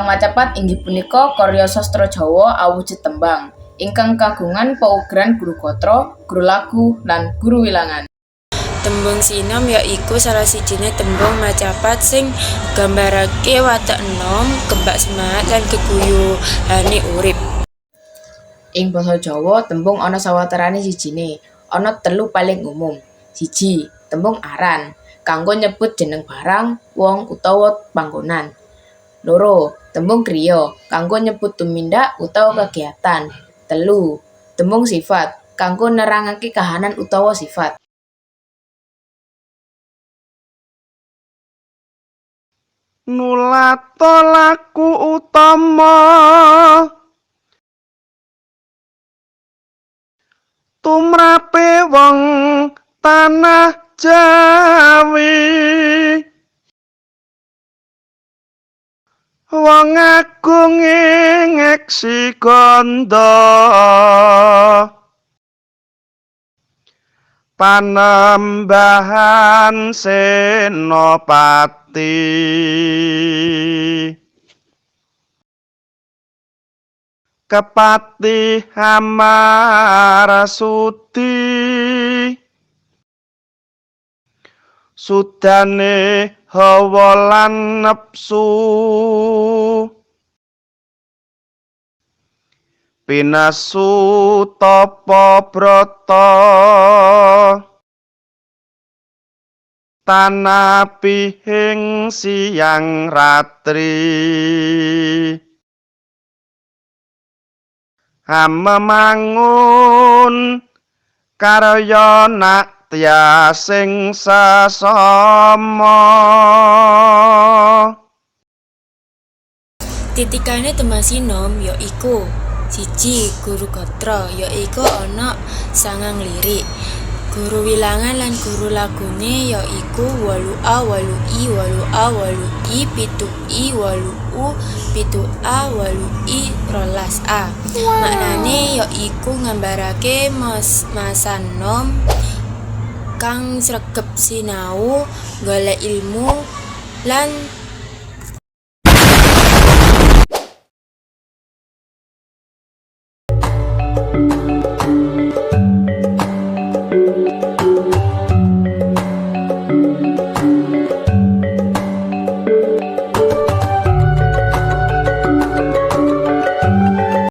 Tembang macapat inggih punika karya sastra Jawa awujud tembang, ingkang kagungan paugeran guru gatra, guru lagu, lan guru wilangan. Tembung sinom ya iku salah sijine tembung macapat sing nggambarake watek enom, kebak semangat lan geguyuhane urip. Ing basa Jawa tembung ana sawatarane sijine, ana telu paling umum. 1. Tembung aran, kanggo nyebut jeneng barang, wong utawa panggonan. 2. Tembung kriya, kanggo nyebut tumindak utawa kagiyatan. 3. Tembung sifat, kanggo nerangake kahanan utawa sifat. Nulata laku utama tumrape wong tanah Jawi, wong agung ing eksi ganda panembahan senopati. Kepatih Amarasudi sudane hawa lan nepsu, pinasu tapa brata tanapihing siang ratri. Hamemangun karya natya sing sesama. Titikane tembang sinom ya iku 1. Guru gatra ya iku ana 9 lirik. Guru wilangan lan guru lagune ya iku 8A 8I 8A 8I 7I 8U 7A 8I 12A. Maknane ya iku nggambarake masa nom kang sregep sinau, golek ilmu lan